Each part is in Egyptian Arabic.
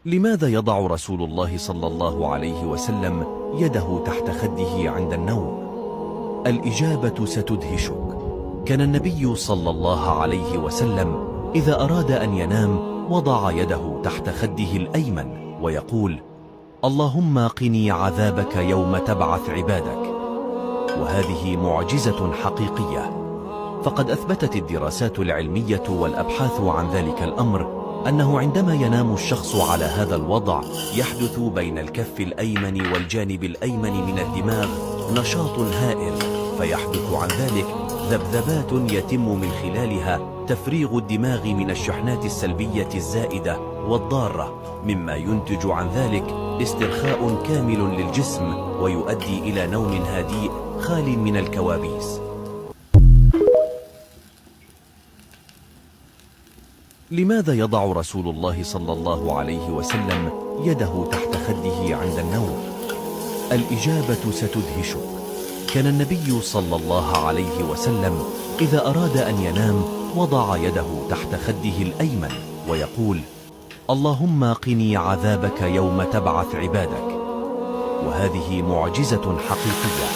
لماذا يضع رسول الله صلى الله عليه وسلم يده تحت خده عند النوم؟ الإجابة ستدهشك. كان النبي صلى الله عليه وسلم إذا أراد أن ينام وضع يده تحت خده الأيمن ويقول: اللهم قني عذابك يوم تبعث عبادك. وهذه معجزة حقيقية، فقد أثبتت الدراسات العلمية والأبحاث عن ذلك الأمر أنه عندما ينام الشخص على هذا الوضع يحدث بين الكف الأيمن والجانب الأيمن من الدماغ نشاط هائل، فيحدث عن ذلك ذبذبات يتم من خلالها تفريغ الدماغ من الشحنات السلبية الزائدة والضارة، مما ينتج عن ذلك استرخاء كامل للجسم ويؤدي إلى نوم هادئ خال من الكوابيس. لماذا يضع رسول الله صلى الله عليه وسلم يده تحت خده عند النوم؟ الإجابة ستدهشك. كان النبي صلى الله عليه وسلم إذا أراد أن ينام وضع يده تحت خده الأيمن ويقول: اللهم قني عذابك يوم تبعث عبادك. وهذه معجزة حقيقية،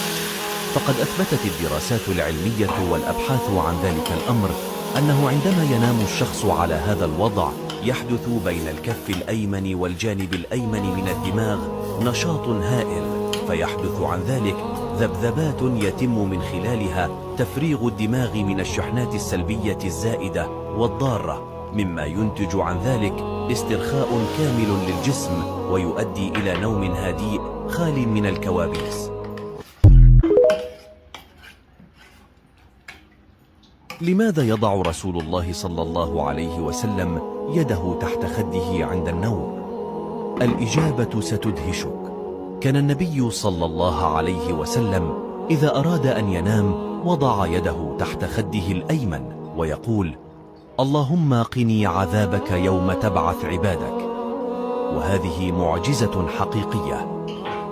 فقد أثبتت الدراسات العلمية والأبحاث عن ذلك الأمر أنه عندما ينام الشخص على هذا الوضع يحدث بين الكف الأيمن والجانب الأيمن من الدماغ نشاط هائل، فيحدث عن ذلك ذبذبات يتم من خلالها تفريغ الدماغ من الشحنات السلبية الزائدة والضارة، مما ينتج عن ذلك استرخاء كامل للجسم ويؤدي إلى نوم هادئ خال من الكوابيس. لماذا يضع رسول الله صلى الله عليه وسلم يده تحت خده عند النوم؟ الإجابة ستدهشك. كان النبي صلى الله عليه وسلم إذا أراد أن ينام وضع يده تحت خده الأيمن ويقول: اللهم قني عذابك يوم تبعث عبادك. وهذه معجزة حقيقية،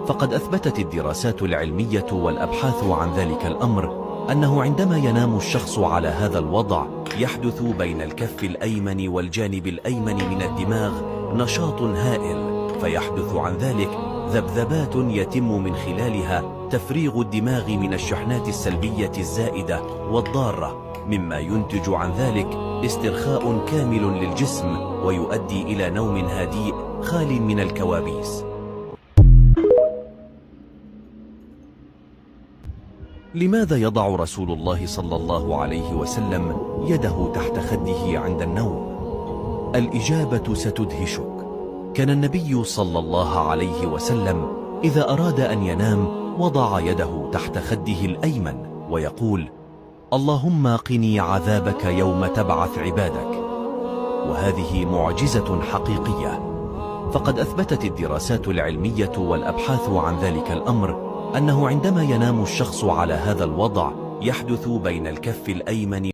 فقد أثبتت الدراسات العلمية والأبحاث عن ذلك الأمر أنه عندما ينام الشخص على هذا الوضع يحدث بين الكف الأيمن والجانب الأيمن من الدماغ نشاط هائل، فيحدث عن ذلك ذبذبات يتم من خلالها تفريغ الدماغ من الشحنات السلبية الزائدة والضارة، مما ينتج عن ذلك استرخاء كامل للجسم ويؤدي إلى نوم هادئ خال من الكوابيس. لماذا يضع رسول الله صلى الله عليه وسلم يده تحت خده عند النوم؟ الإجابة ستدهشك. كان النبي صلى الله عليه وسلم إذا أراد أن ينام وضع يده تحت خده الأيمن ويقول: اللهم قني عذابك يوم تبعث عبادك. وهذه معجزة حقيقية، فقد أثبتت الدراسات العلمية والأبحاث عن ذلك الأمر أنه عندما ينام الشخص على هذا الوضع يحدث بين الكف الأيمن